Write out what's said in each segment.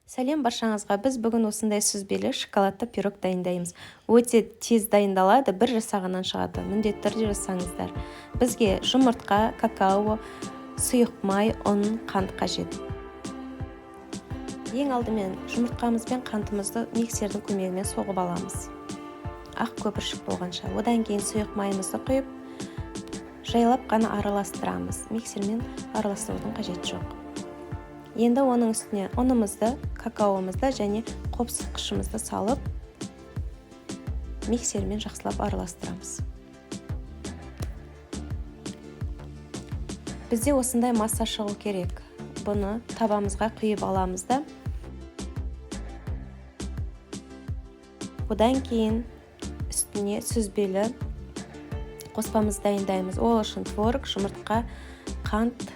Сәлем баршаңызға! Біз бүгін осындай сүзбелі шоколадты пирог дайындаймыз. Өте тез дайындалады, бір жасағаннан шығады. Міндетті түрде жасаңыздар. Бізге жұмыртқа, какао, сұйық май, ұн, қант қажет. Ең алдымен жұмыртқамыз бен қантымызды миксердің көмегімен соғып аламыз, ақ көпіршік болғанша. Одан кейін сұйық майымызды құйып, жайлап қана араластырамыз. Миксермен араластырудың қажеті жоқ. Енді оның үстіне ұнымызды, какаомызды және қопсытқышымызды салып, миксермен жақсылап араластырамыз. Бізде осындай масса шығу керек. Бұны табамызға құйып аламыз да, одан кейін үстіне сүзбелі қоспамызды дайындаймыз. Ол үшін творог, жұмыртқа, қант,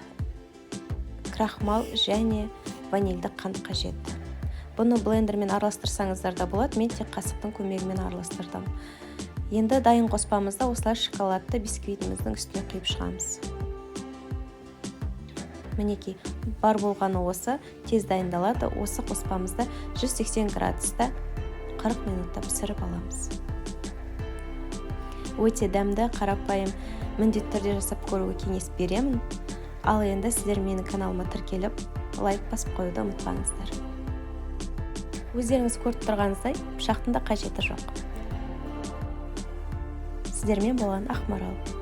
крахмал және ванильді қант қажет. Бұны блендермен араластырсаңыздар да болады, мен тек қасықтың көмегімен араластырдым. Енді дайын қоспамызды осылай шоколадты бисквитіміздің үстіне құйып шығамыз. Мінекей, бар болғаны осы, тез дайындалады. Осы қоспамызды 180 градуста 40 минутта пісіріп аламыз. Өте дәмді, қарапайым, міндетті түрде жасап көруге кеңес беремін. Ал енді сіздер менің каналыма тіркеліп, лайк басып қоюды ұмытпаңыздар. Өздеріңіз көріп тұрғаныңыздай, пышақтың да қажеті жоқ. Сіздермен болған Ақмарал.